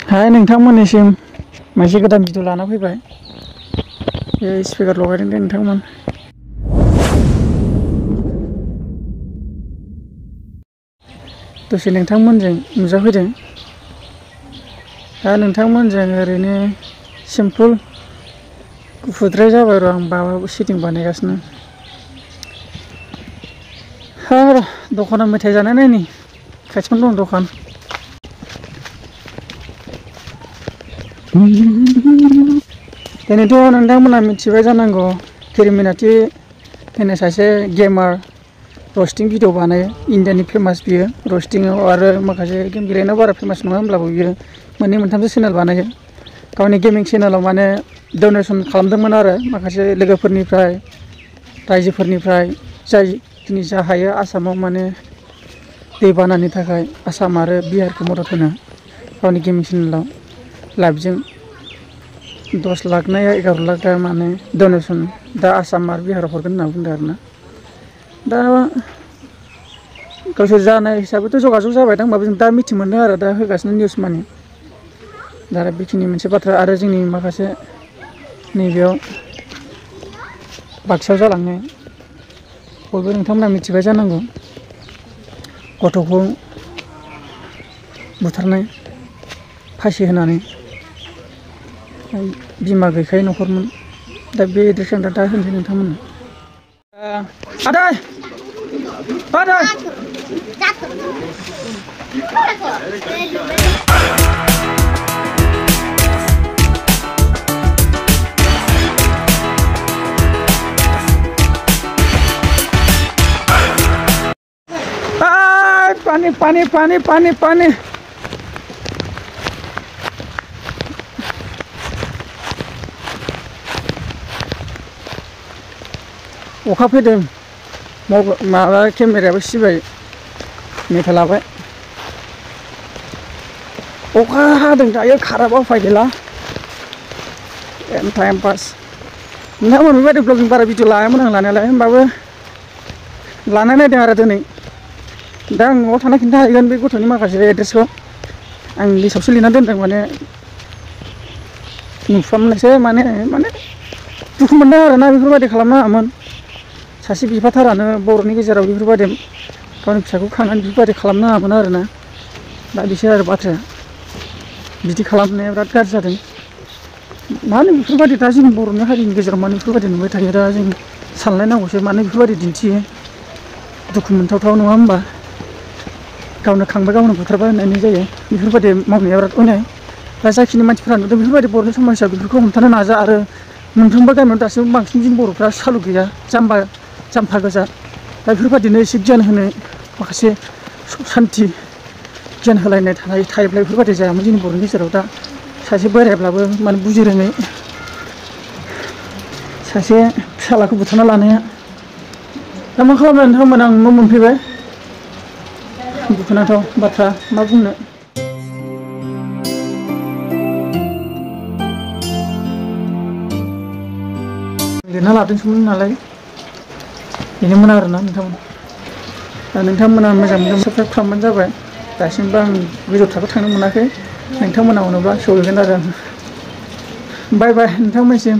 हाय नोंथांमोननिसिम मोनसे गोदान भिडिअ लाना फैबाय। बे स्पिकार लगायदों दे नोंथांमोन। दसे नोंथांमोनजों नुजाफैदों। दा नोंथांमोनजों ओरैनो सिम्पोल गुफुरद्राय जाबाय र' आं बाबाबो सेटिं बानायगासिनो। दखानाव मेथाइ जानाय नायनि खाथियावनो दं दखान। दिनैथ' नोंथांमोना मिथिबाय जानांगौ केरिमिनाति होननाय सासे गेमार रस्टिं भिडिअ बानायो। इण्डियानि फेमास बियो रस्टिंआव आरो माखासे गेम गेलेनायाव बारा फेमास नङा होमब्लाबो बियो मोननै मोनथामसो चेनेल बानायो। गावनि गेमिं चेनेलाव माने डनेसन खालामदोंमोन आरो माखासे लोगोफोरनिफ्राय रायजोफोरनिफ्राय जाय दिनै जा हायो आसामाव माने दैबानानि थाखाय आसाम आरो बिहारखौ मदद होनो गावनि गेमिं चेनेलाव लाइभजों 10 लाख ना 11 लाख दा माने डनेसन दा आसाम आरो बिहाराव हरगोन होनना बुंदों आरोना। दा गावसोर जानाय हिसाबैथ' जगाजग जाबाय दां, होमबाबो जों दा मिथि मोनदों आरो दा होगासिनो निउस मानि। दा बेखिनि मोनसे बाथ्रा आरो जोंनि माखासे नैबेयाव बाक्सायाव जालांनाय बयबो नोंथांमोना मिथिबाय जानांगौ गथ'खौ बुथारनाय फासि होनानै बिमा गैखायै न'खरमोन। दा बे एड्रेसखौ दा होनोसै नोंथांमोननो। आदै आदै पानी पानी पानी पानी पानी अखा फैदों माबा केमेरायाबो सिबाय मेथाइ लाबाय। अखा हादों दायो खाराबा उफाय गैला टाइम पास। नोंथांमोन बेबायदि ब्लगिं बारा भिडिअ लायामोन आं लानायालाय, होमबाबो लानाय नायदों आरो दिनै। दा आं न'आव थाना खिन्था हैगोन बे गथ'नि माखासे एड्रेसखौ आं लिस्टआवसो लिरना दोनदों। माने नुफ्रामनायसो माने दुखु मोनदों आरोना बेफोरबायदि खालामनाङामोन। सासे बिफाथारानो बर'नि गेजेराव बेफोरबायदि गावनि फिसाखौ खांनानै बेफोरबायदि खालामनाङामोन आरोना। दा बिसोर आरो बाथ्राया बिदि खालामनाया बिराद गाज्रि जादों। मानो बेफोरबायदि दा जोंनि बर'नि हारिनि गेजेराव मानो बेफोरबायदि नुबाय थायो? दा जों सानलायनांगौसो मानो बेफोरबायदि दिन्थियो। दुखु मोनथावथाव नङा होमबा? गावनो खांबाय गावनो बुथारबाय होननानै जायो। बेफोरबायदि मावनाया बिराद अयनाय। दा जाखिनि मानसिफ्रा नुदों बेफोरबायदि बर'नि समाजाव बेफोरखौ हमथानो नाजा आरो मोनफ्रोमबो गामियाव दासिमबो बांसिन जों बर'फ्रा सालु गैया, जाम्फा गोजा। दा बेफोरबायदिनो एसे गियान होनो माखासे सान्थि गियान होलायनाय थायोब्ला बेफोरबायदि जायामोन जोंनि बर'नि गेजेराव। दा सासे बोरायब्लाबो माने बुजि रोङै सासे फिसालाखौ बुथारना लानाया। दा मा खालामनो नोंथांमोन, आं न' मोनफैबाय। दुखुनांथाव बाथ्रा मा बुंनो। लिरना लादोंसोमोन नालाय बेनोमोन आरोना नोंथांमोन। दा नोंथांमोना मोजां मोनदों साबस्क्राइब खालामबानो जाबाय। दासिमबो आं गोजौ थाखोआव थांनो मोनाखै, नोंथांमोना मोनोब्ला सहैगोन आरो आं। बाय बाय नोंथांमोनसिम।